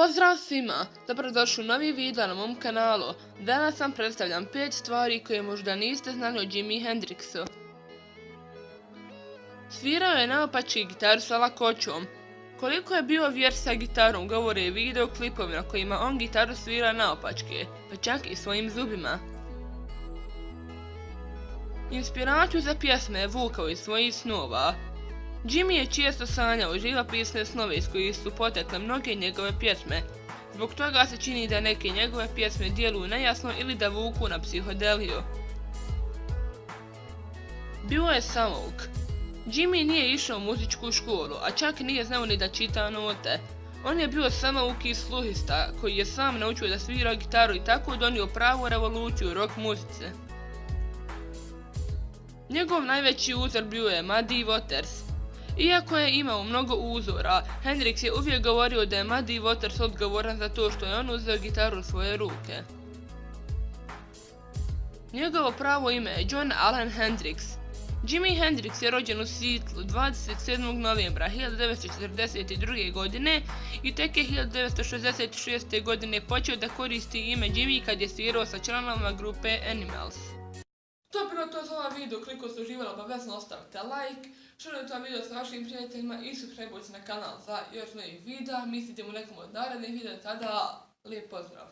Pozdrav svima! Dobrodošli u novi video na mom kanalu. Danas vam predstavljam 5 stvari koje možda niste znali o Jimi Hendrixu. Svirao je naopačke gitaru sa lakoćom. Koliko je bio vješt sa gitarom govore video klipovi na kojima on gitaru svira naopačke, pa čak i svojim zubima. Inspiraciju za pjesme je vukao iz svojih snova. Jimi je često sanjao živopisne snove iz kojih su potekle mnoge njegove pjesme. Zbog toga se čini da neke njegove pjesme djeluju nejasno ili da vuku na psihodeliju. Bio je samouk. Jimi nije išao u muzičku školu, a čak nije znao ni da čita note. On je bio samouk i sluhista koji je sam naučio da svira gitaru i tako donio pravu revoluciju u rock muzici. Njegov najveći uzor bio je Muddy Waters. Iako je imao mnogo uzora, Hendrix je uvijek govorio da je Muddy Waters odgovoran za to što je on uzeo gitaru u svoje ruke. Njegovo pravo ime je John Allen Hendrix. Jimi Hendrix je rođen u Seattlu 27. novembra 1942. godine i tek je 1966. godine počeo da koristi ime Jimi kad je svirao sa članovima grupe Animals. To je bilo to za ovaj video, koliko ste uživali obavezno ostavite like, širite ovaj video sa vašim prijateljima i subscribe na kanal za još novih videa. Mi se vidimo u nekom od narednih videa, tada lijep pozdrav!